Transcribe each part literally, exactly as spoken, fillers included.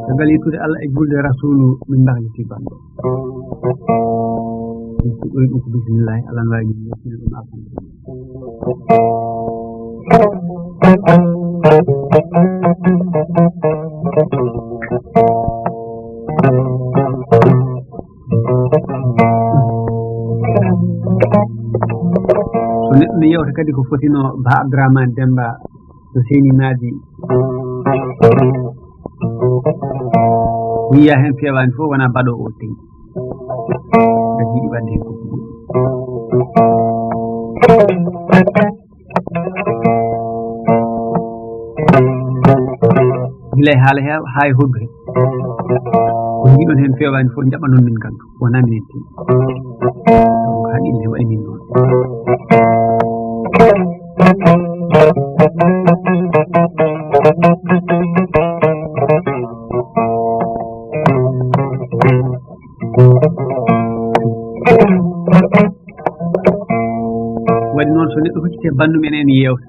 Caggal yettude Allah e julde Rasulu, min mbahliti banndo. Min fuɗɗori ɗum ko bisimillahi, Allah no waawi min yettino ɗum alhamdulillah. So neɗɗo ne yewta kadi ko fotino Ba Abdourahmane Demba to Seyni Madi, wiya heen feewaani fof wonaa baɗo o tey. Ɓe jiɗi waɗde heen ko moƴƴi. Gila e haala he, haa e hoɗdu he. Ko njiɗon heen feewaani fof, njaɓanon min ngantu. Wonaa minen tigi. Donc, haqqille waɗi min noon. Waɗi noon, so neɗɗo hucciti e banndum en, en yeewta.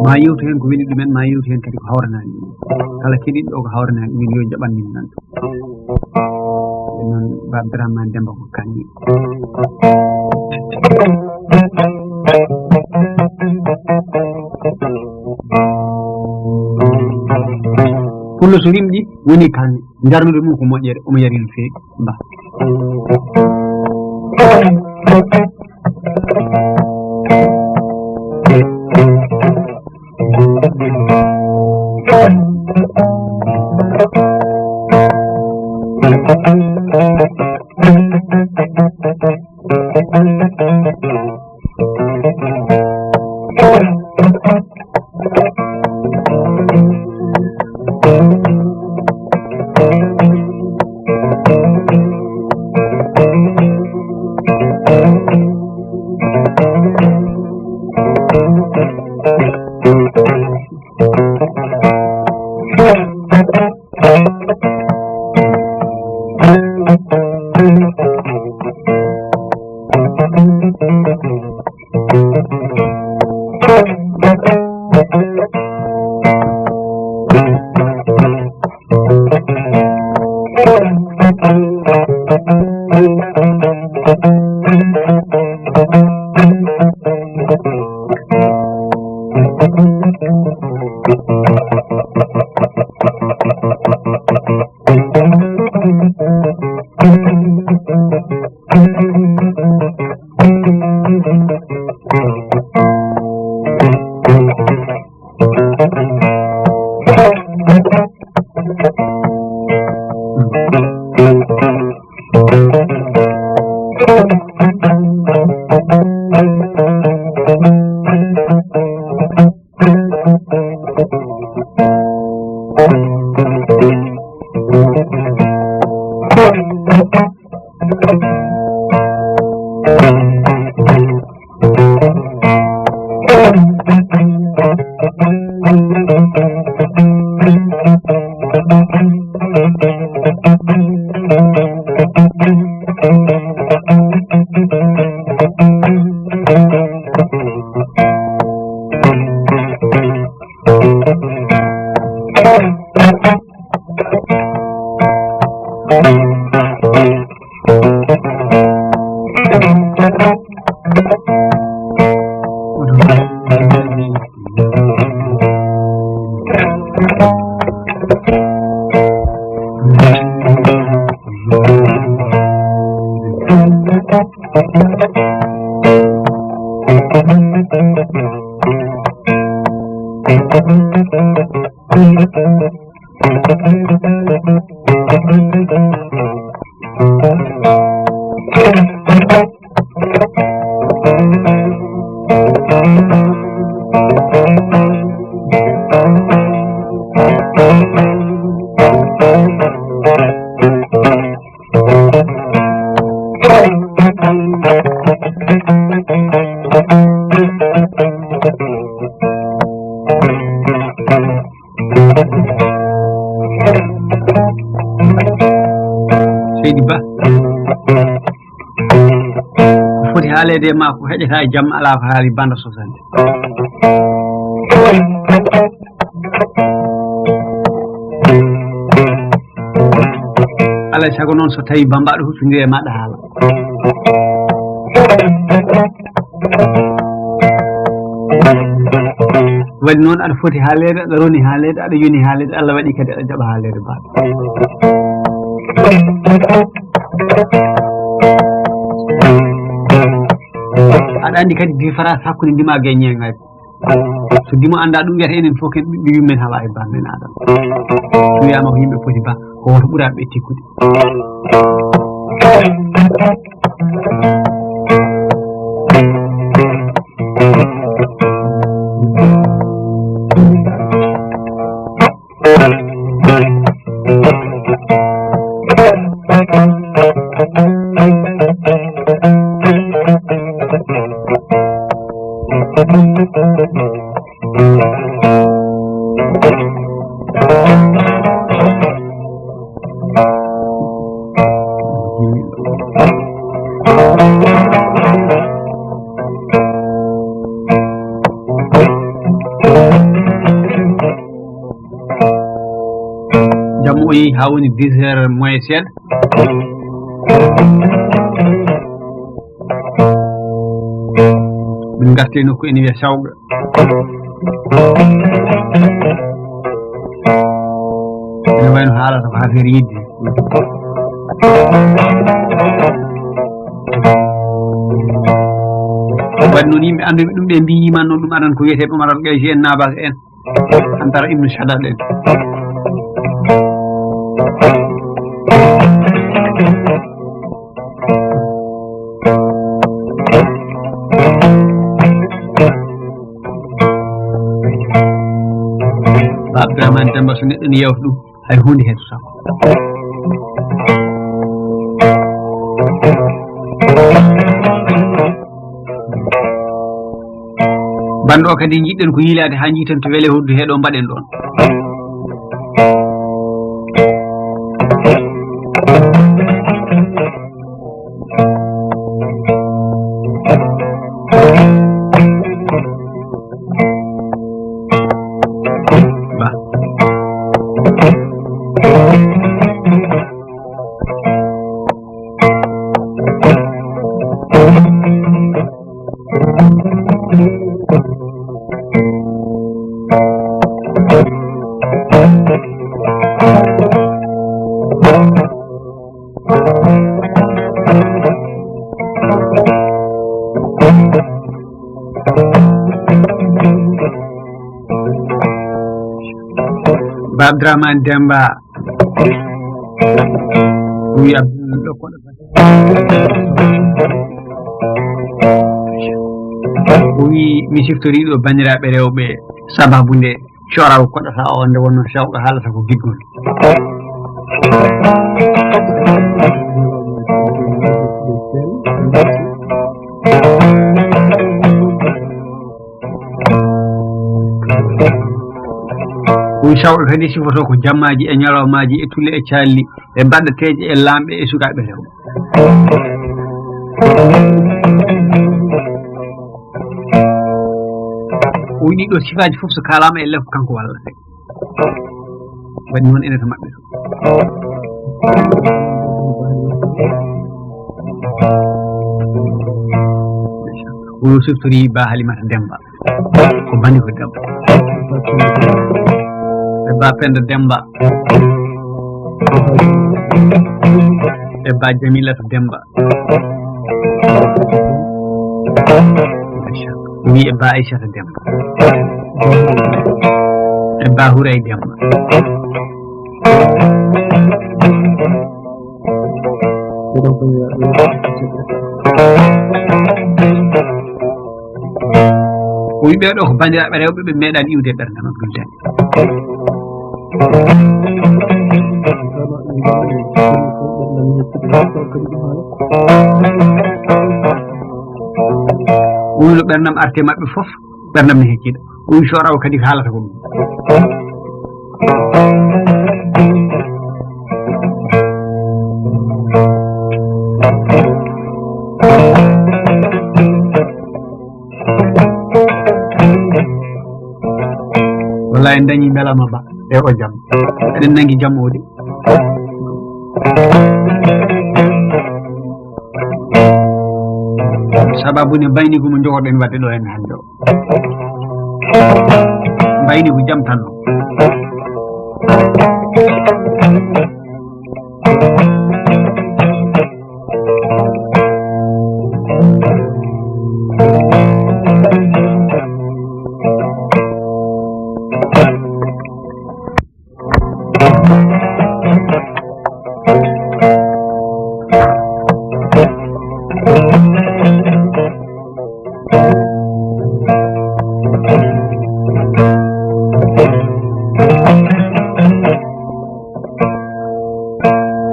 Ma yewtu heen ko weli ɗumen, ma yewtu heen kadi ko hawranaani ɗumen. Kala keɗiiɗo o ko hawranaani ɗumen, yo jaɓan min nan. Ɗum noon, Ba Abdourahmane Demba ko kanni. Pullo so rimɗi, woni kanni. Njarnude mum ko moƴƴere, omo yari no feewi. Ba. Seydi Ba, ko foti ha Haalede e makko heƴata e jamma, alaa ko haali banda sosande. Alaa e sago noon, so tawi bambaɗo huccondiri e maɗa haala. Waɗi noon, aɗa foti haaleede, aɗa roni haaleede, aɗa yoni haaleede, Allah waɗi kadi aɗa jaɓa haaleede mbaɗa. Aɗa anndi kadi différence hakkunde ndima e ñeeŋaade. So ndimo annda ɗum, wiyata enen fof ken ɓiɓɓe yummen hawa e bammen Adama. So wiyama ko yimɓe poti ba, ko woto ɓuraɓe ɓe tikkude. Jamma o yehi haa woni dix heures moins seeɗa. Min ngarti e nokku ene wiyee Sawɓe. Ene wayno haalata ko affaire yidde. Waɗi noon, yimɓe annduɓe ɗum ɓe mbiyi man noon ɗum aran ko wiyeteeɓe Omar Al Gaysi en, Nabas en, Antara Ibnu Shaddad en. Ba Abdourahmane Demba, so neɗɗo ne yewta ɗum, hay huunde heddotako. Banndo o kadi, njiɗɗen ko yiilaade haa njiiten to Wele Hoddu he ɗo mbaɗen ɗoon. Ba. Ba Abdourahmane Demba. Wi Abdou ɗo koɗo. O wi, mi siftori ɗo banndiraaɓe rewɓe sababu nde Coraw koɗata o, nde wonno Sawɓe haalata ko giggol. Ɗum Sawɓe kadi sifoto ko jammaaji e ñalawmaaji e tule e calli e baɗɗateeje e laamɓe e sukaaɓe rewɓe. O wiɗi ɗo sifaaji fof so kaalaama e lef kanko walla. Waɗi noon ene to maɓɓe to. O siftori Ba Halimata Demba. Ko bani ko Demba. E Ba Penda Demba. E Ba Jamilata Demba. Wi e Ba Aissata Demba. E Ba Huray Demba. O wi ɓeeɗo ko banndiraaɓe rewɓe ɓe meeɗaani iwde e ɓernde maɓɓe. Wuyno ɓerndam arte maɓɓe fof, ɓerndam ne hecciɗo. O wi Soraw kadi ko haalata ko ɗum. Alaa en dañii mbelama ba e o jam. Eɗen nangi jam o de. Sababu ne mbaynigu mo njogorɗen waɗde ɗo en hannde o. Mbaynigu jam tan o.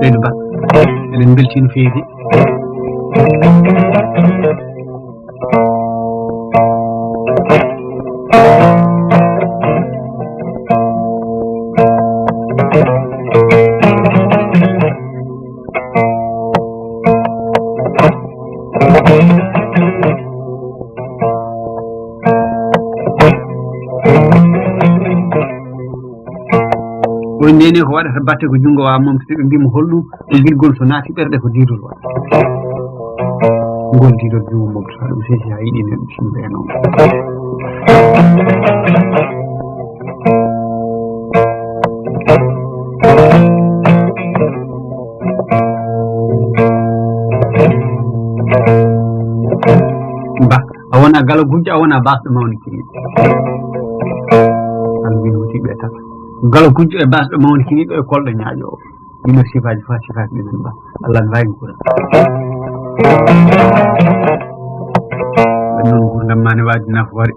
Seydi Ba, eɗen mbeltii no feewi. Woni ndene ko waɗata batte ko junngo wa mom, so ɓe mbimo holɗum, ko girgol so naati ɓerɗe ko diidol waɗa. Ngol diidol junngo mom, so ɗum sesi ha yiɗi nen ɗum ɓe noon. Ba, a wona galo gujjo, a wona basɗo mawni kini. Alwin wuti ɓe tata. Galo gujjo e basɗo mawni kini ɗo e kolɗo ñaaƴo o. Ɗiɗo sifaaji fa sifaaji ɗi men ba. Allah ne waawi kura. Ɗum noon gurdam ma ne waɗi nafoore.